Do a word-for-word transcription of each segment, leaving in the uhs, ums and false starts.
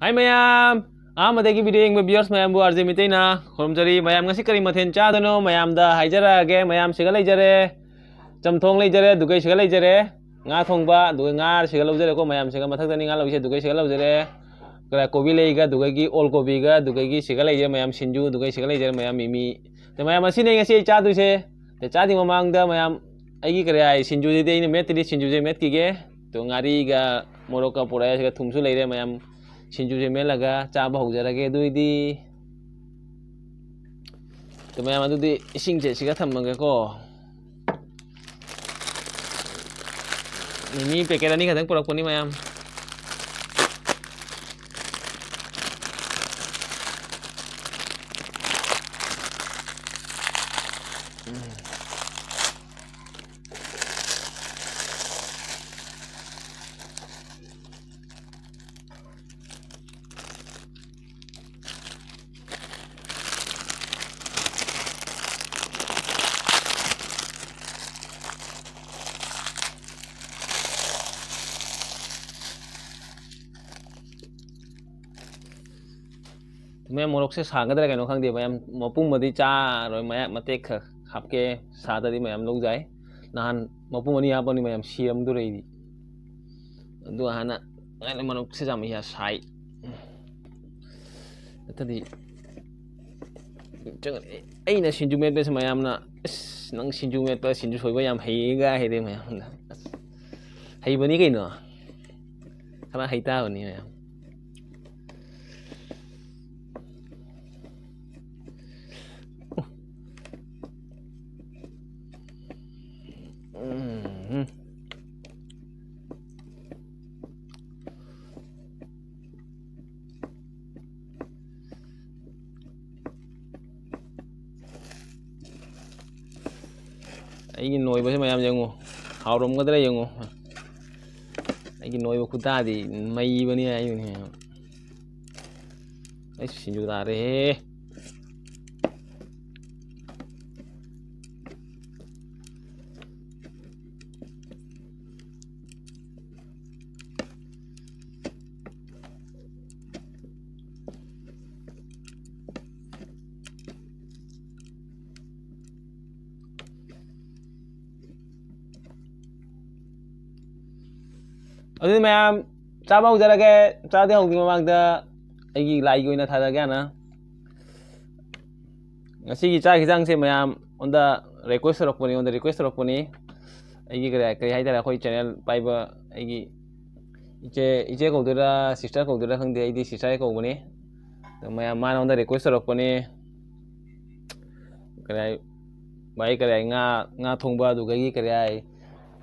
ꯍꯥꯏ ꯃꯌꯥꯝ, ꯑꯍꯥꯟꯕꯗꯒꯤ video ꯌꯦꯡꯕ viewers ꯃꯌꯥꯝꯕꯨ ꯑꯥꯔ ꯖꯦ ꯃꯤꯇꯩꯅ ꯈꯨꯔꯨꯝꯖꯔꯤ꯫ ꯃꯌꯥꯝ ꯉꯁꯤ ꯀꯔꯤ ꯃꯊꯦꯜ ꯆꯥꯗꯣꯏꯅꯣ ꯃꯌꯥꯝꯗ ꯍꯥꯏꯖꯔꯛꯑꯒꯦ꯫ ꯃꯌꯥꯝ ꯁꯤꯒ ꯂꯩꯖꯔꯦ, ꯆꯝꯊꯣꯡ ꯂꯩꯖꯔꯦ, ꯑꯗꯨꯒ ꯁꯤꯒ ꯂꯩꯖꯔꯦ, ꯉꯥ ꯊꯣꯡꯕ, ꯑꯗꯨꯒ ꯉꯥ ꯁꯤꯒ ꯂꯧꯖꯔꯦꯀꯣ ꯃꯌꯥꯝ꯫ ꯁꯤꯒ ꯃꯊꯛꯇꯅꯤ ꯉꯥ ꯂꯧꯔꯤꯁꯦ, ꯑꯗꯨꯒ ꯁꯤꯒ ꯂꯧꯖꯔꯦ꯫ ꯀꯔꯤ, ꯀꯣꯕꯤ ꯂꯩꯒ, ꯑꯗꯨꯗꯒꯤ ꯑꯣꯜ ꯀꯣꯕꯤꯒ, ꯑꯗꯨꯗꯒꯤ ꯁꯤꯒ ꯂꯩꯖꯔꯦ ꯃꯌꯥꯝ, ꯁꯤꯡꯖꯨ, ꯑꯗꯨꯒ ꯁꯤꯒ ꯂꯩꯖꯔꯦ ꯃꯌꯥꯝ, ꯃꯤꯃꯤ꯫ ꯑꯗꯣ ꯃꯌꯥꯝ, ꯑꯁꯤꯅꯦ ꯉꯁꯤ ꯑꯩ ꯆꯥꯗꯣꯏꯁꯦ꯫ ꯑꯗꯣ ꯆꯥꯗ꯭ꯔꯤ ꯃꯃꯥꯡꯗ ꯃꯌꯥꯝ, ꯑꯩꯒꯤ ꯀꯔꯤ ꯍꯥꯏ, ꯁꯤꯡꯖꯨꯁꯤꯗꯤ ꯑꯩꯅ ꯃꯦꯠꯇ꯭ꯔꯤ, ꯁꯤꯡꯖꯨꯁꯦ ꯃꯦꯠꯈꯤꯒꯦ꯫ ꯑꯗꯣ ꯉꯥꯔꯤꯒ ꯃꯣꯔꯣꯛꯀ ꯄꯨꯔꯛꯑꯦ, ꯁꯤꯒ ꯊꯨꯝꯁꯨ ꯂꯩꯔꯦ ꯃꯌꯥꯝ꯫ ꯁꯤꯡꯖꯨꯁꯦ ꯃꯦꯠꯂꯒ ꯆꯥꯕ ꯍꯧꯖꯔꯒꯦ꯫ ꯑꯗꯨꯏꯗꯤ, ꯑꯗꯣ ꯃꯌꯥꯝ, ꯑꯗꯨꯗꯤ ꯏꯁꯤꯡꯁꯦ ꯁꯤꯒ ꯊꯝꯃꯒꯦꯀꯣ꯫ ꯃꯤꯃꯤ packet ꯑꯅꯤ ꯈꯛꯇꯪ ꯄꯨꯔꯛꯄꯅꯤ ꯃꯌꯥꯝ꯫ ꯃꯌꯥꯝ, ꯃꯣꯔꯣꯛꯁꯦ ꯁꯥꯒꯗ꯭ꯔꯥ ꯀꯩꯅꯣ ꯈꯪꯗꯦ ꯃꯌꯥꯝ, ꯃꯄꯨꯝ ꯑꯃꯗꯤ ꯆꯥꯔꯣꯏ, ꯃꯌꯥꯝ ꯃꯇꯦꯛ ꯈꯔ ꯍꯥꯞꯀꯦ꯫ ꯁꯥꯗꯗꯤ ꯃꯌꯥꯝ ꯂꯧꯖꯥꯏ꯫ ꯅꯍꯥꯟ ꯃꯄꯨꯝ ꯑꯅꯤ ꯍꯥꯞꯄꯅꯤ ꯃꯌꯥꯝ, ꯁꯤꯔꯝꯗꯣꯔꯦ ꯑꯩꯗꯤ꯫ ꯑꯗꯨ ꯍꯥꯟꯅ, ꯑꯩꯅ ꯃꯣꯔꯣꯛꯁꯦ ꯌꯥꯝ ꯌꯥ ꯁꯥꯏ꯫ ꯅꯠꯇ꯭ꯔꯗꯤ ꯆꯪꯉꯛꯑꯦ꯫ ꯑꯩꯅ ꯁꯤꯡꯖꯨ ꯃꯦꯠꯄꯁꯦ ꯃꯌꯥꯝꯅ, "ꯑꯁ, ꯅꯪ ꯁꯤꯡꯖꯨ ꯃꯦꯠꯄ, ꯁꯤꯡꯖꯨ ꯁꯣꯏꯕ ꯌꯥꯝ ꯍꯩꯌꯦꯒ" ꯍꯥꯏꯔꯦ ꯃꯌꯥꯝꯅ꯫ ꯑꯁ, ꯍꯩꯕꯅꯤ ꯀꯩꯅꯣ꯫ ꯈꯔ ꯍꯩꯇꯥꯕꯅꯤ ꯃꯌꯥꯝ꯫ ꯎꯝ꯫ ꯑꯩꯒꯤ ꯅꯣꯏꯕꯁꯦ ꯃꯌꯥꯝ ꯌꯦꯡꯉꯨ, ꯍꯥꯎꯔꯝꯒꯗ꯭ꯔꯥ ꯌꯦꯡꯉꯨ꯫ ꯑꯩꯒꯤ ꯅꯣꯏꯕ ꯈꯨꯇꯥꯗꯤ ꯃꯩꯕꯅꯤ ꯍꯥꯏꯕꯅꯤ꯫ ꯑꯩ ꯁꯤꯡꯖꯨ ꯇꯥꯔꯦꯍꯦ꯫ ꯑꯗꯨꯗꯤ ꯃꯌꯥꯝ ꯆꯥꯕ ꯍꯧꯖꯔꯒꯦ꯫ ꯆꯥꯗꯤ ꯍꯧꯗ꯭ꯔꯤ ꯃꯃꯥꯡꯗ ꯑꯩꯒꯤ ꯂꯥꯏꯒꯤ ꯑꯣꯏꯅ ꯊꯥꯖꯒꯦ ꯍꯥꯟꯅ꯫ ꯉꯁꯤꯒꯤ ꯆꯥꯛ ꯍꯤꯟꯖꯥꯡꯁꯦ ꯃꯌꯥꯝ ꯑꯩꯉꯣꯟꯗ request ꯇꯧꯔꯛꯄꯅꯤ, ꯑꯩꯉꯣꯟꯗ request ꯇꯧꯔꯛꯄꯅꯤ꯫ ꯑꯩꯒꯤ ꯀꯔꯤ, ꯀꯔꯤ ꯍꯥꯏꯇꯥꯔꯦ, ꯑꯩꯈꯣꯏ channel ꯄꯥꯏꯕ ꯑꯩꯒꯤ ꯏꯆꯦ, ꯏꯆꯦ ꯀꯧꯗꯣꯏꯔꯥ, sister ꯀꯧꯗꯣꯏꯔꯥ ꯈꯪꯗꯦ, ꯑꯩꯗꯤ sister ꯀꯧꯕꯅꯤ꯫ ꯑꯗꯣ ꯃꯌꯥꯝ, ꯃꯥꯅ ꯑꯩꯉꯣꯟꯗ request ꯇꯧꯔꯛꯄꯅꯤ꯫ ꯀꯔꯤ ꯍꯥꯏ, ꯚꯥꯏ, ꯀꯔꯤ ꯍꯥꯏ, ꯉꯥ, ꯉꯥ ꯊꯣꯡꯕ, ꯑꯗꯨꯗꯒꯤ ꯀꯔꯤ ꯍꯥꯏ,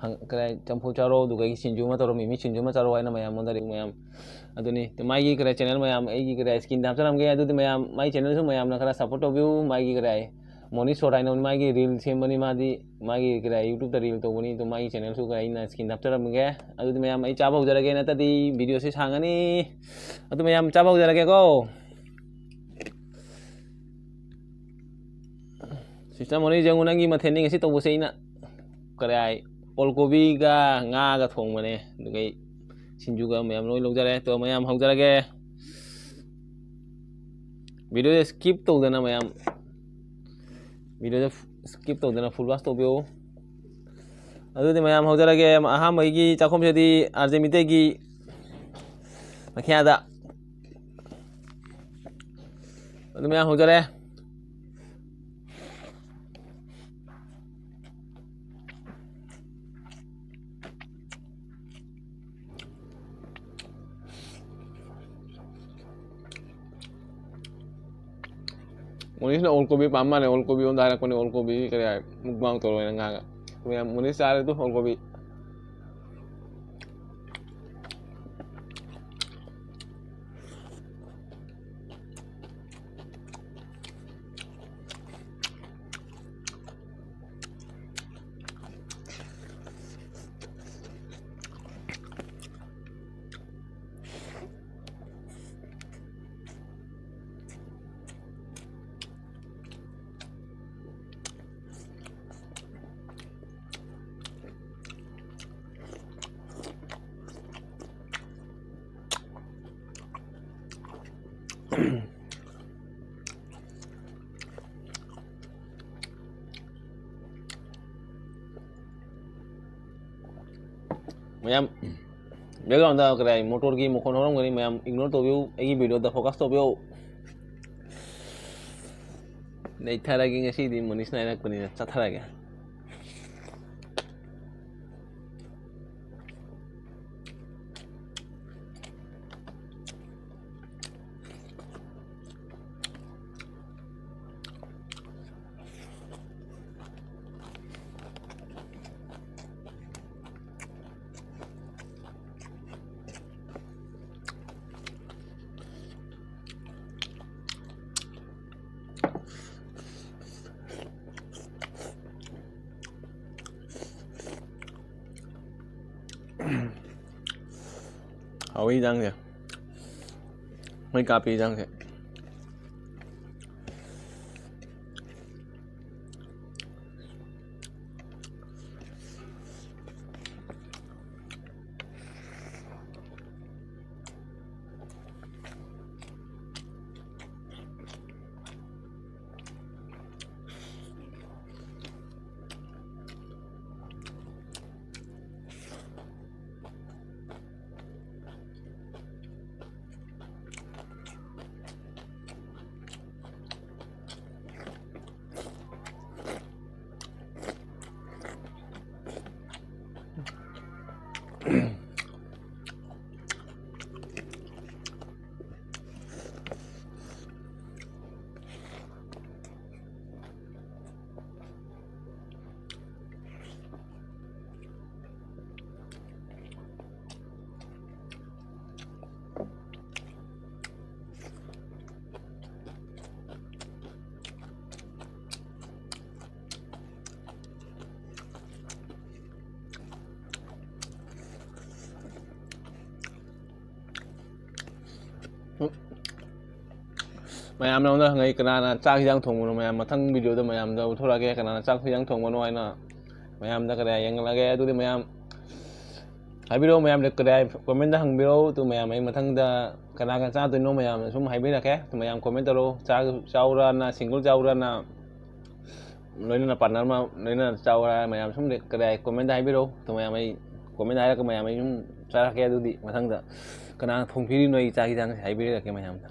ꯍꯪ-, ꯀꯔꯤ ꯍꯥꯏ, ꯆꯝꯐꯨꯠ ꯆꯥꯔꯣ, ꯑꯗꯨꯗꯒꯤ ꯁꯤꯡꯖꯨ ꯑꯃ ꯇꯧꯔꯣ, ꯃꯤꯃꯤ ꯁꯤꯡꯖꯨ ꯑꯃ ꯆꯥꯔꯣ ꯍꯥꯏꯅ ꯃꯌꯥꯝ ꯑꯩꯉꯣꯟꯗ ꯃꯌꯥꯝ꯫ ꯑꯗꯨꯅꯤ, ꯃꯥꯒꯤ ꯀꯔꯤ ꯍꯥꯏ, channel ꯃꯌꯥꯝ, ꯑꯩꯒꯤ ꯀꯔꯤ ꯍꯥꯏ, screen ꯗ ꯍꯥꯞꯆꯔꯝꯒꯦ꯫ ꯑꯗꯨꯗꯤ ꯃꯌꯥꯝ, ꯃꯥꯒꯤ channel ꯁꯨ ꯃꯌꯥꯝꯅ ꯈꯔ support ꯇꯧꯕꯤꯌꯨ꯫ ꯃꯥꯒꯤ ꯀꯔꯤ ꯍꯥꯏ, ꯃꯣꯅꯤ ꯁꯣꯔꯠ ꯍꯥꯏꯅ ꯃꯥꯒꯤ reel ꯁꯦꯝꯕꯅꯤ ꯃꯥꯗꯤ, ꯃꯥꯒꯤ ꯀꯔꯤ ꯍꯥꯏ, YouTube ꯇ reel ꯇꯧꯕꯅꯤ꯫ ꯑꯗꯨ ꯃꯥꯒꯤ channel ꯁꯨ ꯀꯔꯤ ꯍꯥꯏ, ꯑꯩꯅ screen ꯗ ꯍꯥꯞꯆꯔꯝꯒꯦ꯫ ꯑꯗꯨꯗꯤ ꯃꯌꯥꯝ, ꯑꯩ ꯆꯥꯕ ꯍꯧꯖꯔꯒꯦ, ꯅꯠꯇ꯭ꯔꯗꯤ video ꯁꯦ ꯁꯥꯡꯉꯅꯤ꯫ ꯑꯗꯨ ꯃꯌꯥꯝ, ꯆꯥꯕ ꯍꯧꯖꯔꯒꯦꯀꯣ꯫ Sister ꯃꯣꯅꯤ, ꯌꯦꯡꯉꯨ, ꯅꯪꯒꯤ ꯃꯊꯦꯜꯅꯤ ꯉꯁꯤ ꯇꯧꯕꯁꯦ ꯑꯩꯅ꯫ ꯀꯔꯤ ꯍꯥꯏ, ꯑꯣꯜ ꯀꯣꯕꯤꯒ ꯉꯥꯒ ꯊꯣꯡꯕꯅꯦ, ꯑꯗꯨꯒ ꯑꯩ ꯁꯤꯡꯖꯨꯒ ꯃꯌꯥꯝ ꯂꯣꯏ ꯂꯧꯖꯔꯦ꯫ ꯑꯗꯣ ꯃꯌꯥꯝ ꯍꯧꯖꯔꯒꯦ꯫ Video ꯁꯦ skip ꯇꯧꯗꯅ ꯃꯌꯥꯝ, video ꯁꯦ skip ꯇꯧꯗꯅ full watch ꯇꯧꯕꯤꯌꯨ꯫ ꯑꯗꯨꯗꯤ ꯃꯌꯥꯝ ꯍꯧꯖꯔꯒꯦ꯫ ꯑꯍꯥꯟꯕꯒꯤ ꯆꯥꯛꯈꯨꯝꯁꯤꯗꯤ ꯑꯥꯔ ꯖꯦ ꯃꯤꯇꯩꯒꯤ ꯃꯈꯥꯗ꯫ ꯑꯗꯨ ꯃꯌꯥꯝ ꯍꯧꯖꯔꯦ꯫ ꯃꯣꯅꯤꯁꯅ ꯑꯣꯜ ꯀꯣꯕꯤ ꯄꯥꯝ ꯃꯥꯜꯂꯦ, ꯑꯣꯜ ꯀꯣꯕꯤ ꯑꯣꯟꯗ ꯍꯥꯏꯔꯛꯄꯅꯦ, ꯑꯣꯜ ꯀꯣꯕꯤ ꯀꯔꯤ ꯍꯥꯏ, mukbang ꯇꯧꯔꯣꯏꯅ ꯉꯥꯡꯉ꯫ ꯃꯌꯥꯝ ꯃꯣꯅꯤꯁ ꯆꯥꯔꯦ ꯑꯗꯨ ꯑꯣꯜ ꯀꯣꯕꯤ꯫ ꯃꯌꯥꯝ, Background ꯀꯗꯥꯏ ꯃꯣꯇꯣꯔꯒꯤ ꯃꯈꯣꯟ ꯍꯧꯔꯝꯒꯅꯤ, ꯃꯌꯥꯝ ignore ꯇꯧꯕꯤꯌꯨ, ꯑꯩꯒꯤ video ꯗ focus ꯇꯧꯕꯤꯌꯨ꯫ ꯂꯩꯊꯔꯒꯦ ꯉꯁꯤꯗꯤ, ꯃꯣꯅꯤꯁꯅ ꯍꯥꯏꯔꯛꯄꯅꯤꯅ ꯆꯠꯊꯔꯒꯦ꯫ ꯍꯥꯎꯏ ꯏꯟꯖꯥꯡꯁꯦ꯫ ꯃꯩ ꯀꯥꯞꯄꯤ ꯏꯟꯖꯥꯡꯁꯦ꯫ ꯃꯌꯥꯝꯅ ꯑꯩꯉꯣꯟꯗ ꯍꯪꯉꯛꯏ, "ꯀꯅꯥꯅ ꯆꯥꯛ ꯍꯤꯟꯖꯥꯡ ꯊꯣꯡꯕꯅꯣ?" ꯃꯌꯥꯝ, ꯃꯊꯪ video ꯗ ꯃꯌꯥꯝꯗ ꯎꯠꯊꯣꯔꯛꯑꯒꯦ, ꯀꯅꯥꯅ ꯆꯥꯛ ꯍꯤꯟꯖꯥꯡ ꯊꯣꯡꯕꯅꯣ ꯍꯥꯏꯅ ꯃꯌꯥꯝꯗ ꯀꯗꯥꯏ ꯌꯦꯡꯍꯜꯂꯒꯦ꯫ ꯑꯗꯨꯗꯤ ꯃꯌꯥꯝ ꯍꯥꯏꯕꯤꯔꯛꯑꯣ, ꯃꯌꯥꯝꯗ ꯀꯗꯥꯏ comment ꯗ ꯍꯪꯕꯤꯔꯛꯑꯣ꯫ ꯑꯗꯨ ꯃꯌꯥꯝ ꯑꯩ ꯃꯊꯪꯗ ꯀꯅꯥ ꯀꯅꯥ ꯆꯥꯗꯣꯏꯅꯣ ꯃꯌꯥꯝꯅ ꯁꯨꯝ ꯍꯥꯏꯕꯤꯔꯛꯀꯦ꯫ ꯑꯗꯨ ꯃꯌꯥꯝ comment ꯇꯧꯔꯣ, ꯆꯥ-, ꯆꯥꯎꯔꯅ, single ꯆꯥꯎꯔꯅ, ꯂꯣꯏꯅꯅ partner ꯑꯃ ꯂꯣꯏꯅꯅ ꯆꯥꯎꯔ ꯃꯌꯥꯝ ꯁꯨꯝ ꯀꯗꯥꯏ comment ꯗ ꯍꯥꯏꯕꯤꯔꯛꯑꯣ꯫ ꯑꯗꯨ ꯃꯌꯥꯝ ꯑꯩ ꯀꯣꯃꯦꯟ ꯍꯥꯏꯔꯒ ꯃꯌꯥꯝ ꯑꯩ ꯑꯗꯨꯝ ꯆꯥꯔꯛꯀꯦ꯫ ꯑꯗꯨꯗꯤ ꯃꯊꯪꯗ ꯀꯅꯥꯅ ꯊꯣꯡꯕꯤꯔꯤꯅꯣ ꯑꯩ ꯆꯥꯛ ꯍꯤꯟꯖꯥꯡꯁꯦ ꯍꯥꯏꯕꯤꯔꯛꯀꯦ ꯃꯌꯥꯝꯅ꯫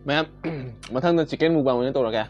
ꯃꯌꯥꯝ, ꯃꯊꯪꯗ chicken mukbang ꯑꯣꯏꯅ ꯇꯧꯔꯒꯦ꯫